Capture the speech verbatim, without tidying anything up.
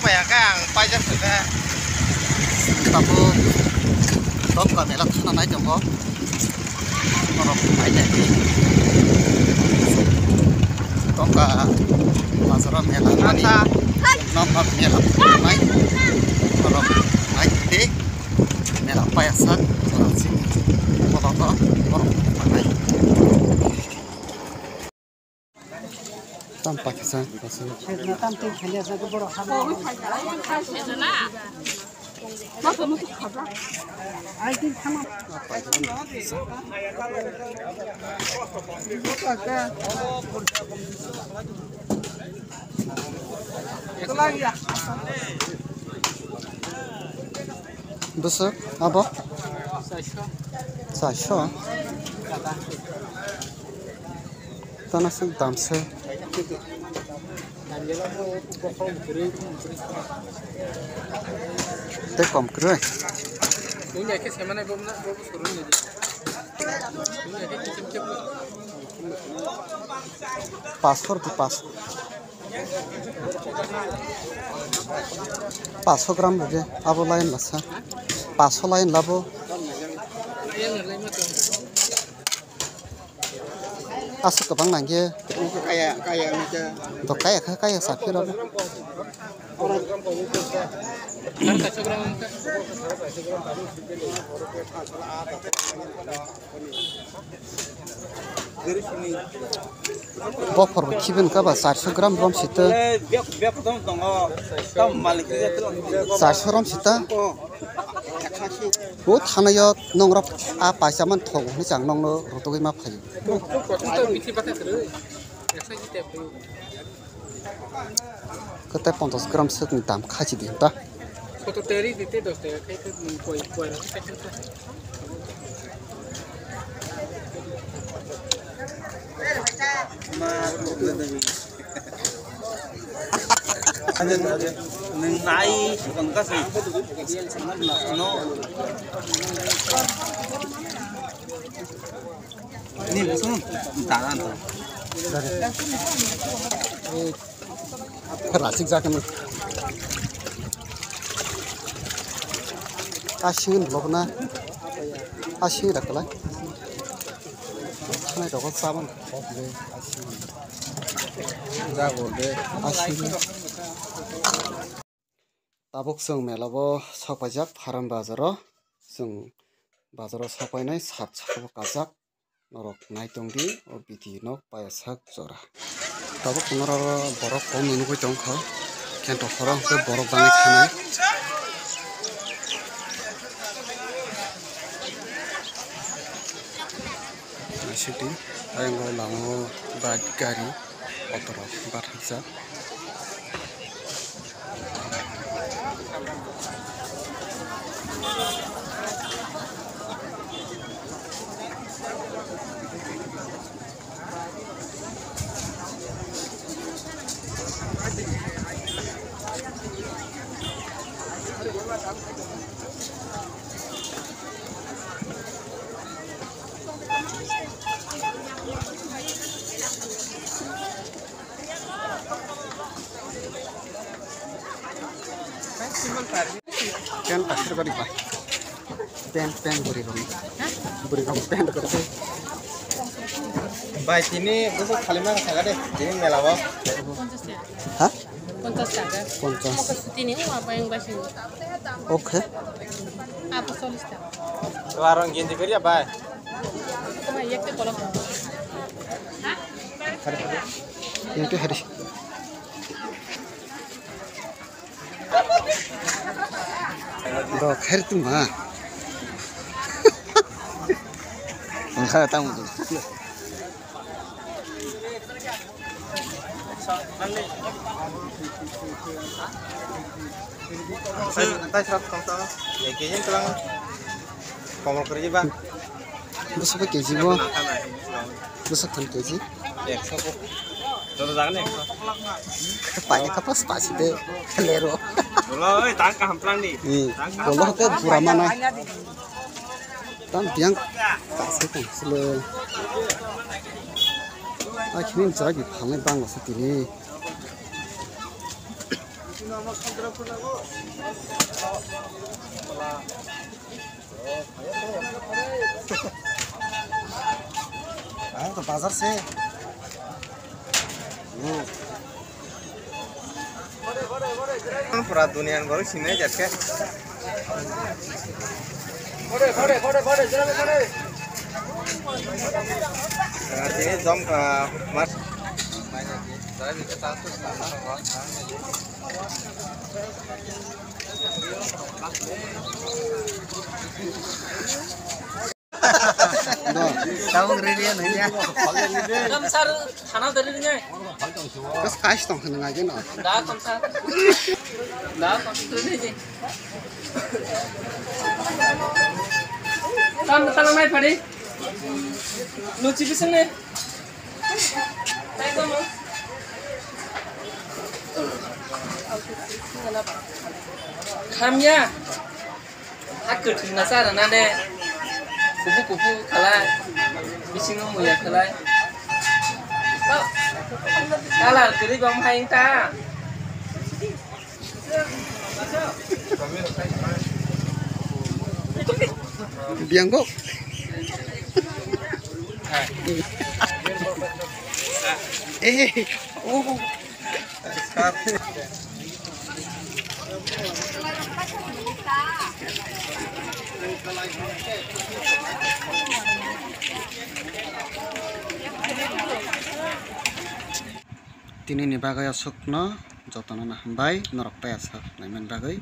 Kaya khe ang paijak saka. Tabuk Tomka mela thana nai tongo. Borok paijak di. Tomka bazaro mela thani. Acha. Tomka mela thani. Borok nai di. Mela paya sak. Borok sini. Borok borok nai. Tam pakisa. Bwswk abo? Chairso. Tano swk dam se. Tei kom kwrwi. Paso rwdi, paso. Paso gram rwdi, abo line lasa. Paso line labo. Aswk kwbang nangkhe. Kaya, kaya, kaya. To kaya kha, kaya sa phira. Bokhor bo khiben kha ba, charso gram rom sita. Charso rom sita. O thanayo nongrok a paisa man thogo hwnwi chang nongno rotogwi ma phaio. Kwtai ponchash gram swkni dam khachi di ta. Sotor teri di te dos tera khai khe nwng koi, koi rok khai khe. Nwng nai sukang ka se. No. Ni busung dana to. Rasik jakan. Asing blok na. Asing dak la. Nai rok saban. Jago de. Asing. Tabuk chwng mela bo sok paijak Pharam bazaro. Chwng bazaro sok painai sat saka bo kajak. Norok nai tong di o video no paiya sak jora. Tabuk norok borok kom nugwi tong kha. Kento khoro hwnkhe borok bangwi thanai. Naisik di ayang o lama o bike gari. Auto rok bathakjak. Pen kasir gari ba. Pen, pen buri rok. Buri rok pen gari. Bai, tini bwswk khali ma kha de, tini mela bo. Ha? Ponchash taka. Ponchash. Tini o apa yang basing? Okay. Apa solis taka? To aro ginti kariya bai. Kuma ekte kolok. Hari hari. Yang tu hari. Do khair tu ma. Enggak tahu tu. Tei sab tong to. Ek kg tong. Komol kwrwi ba. Bwswk kg bo? Bwswk than kg? Ekso ko. Joto jagan ekso. Paikha pas pasi de lero. Bolo oi tang kaham plan ni. Hmm. Tang kaham. Bolo ke pura mana. Tam biang kasih kan sele. Akhirnya jaga di phalnai bang masih tini. Ang to bazar se. Pura duniya ni borok sinai jak khe. Tini jom ka mas. Tabuk ready ya nanya. Kam sar thana dari nanya. Kas kais tong khana ngai no. Da kam sar. Da kam sar nanya. Kam tala mai phari. Luchi bising ne. Khamya. Ha kwthwng na cha rwna ne. Kubu kubu khalai. Bisingo muya khalai. Kalar kwrwi bam hai ta. Biang kok. Eh, oh. Tini ni bagwi aswkno jotono no hambai, norok pai aswk naimani bagwi.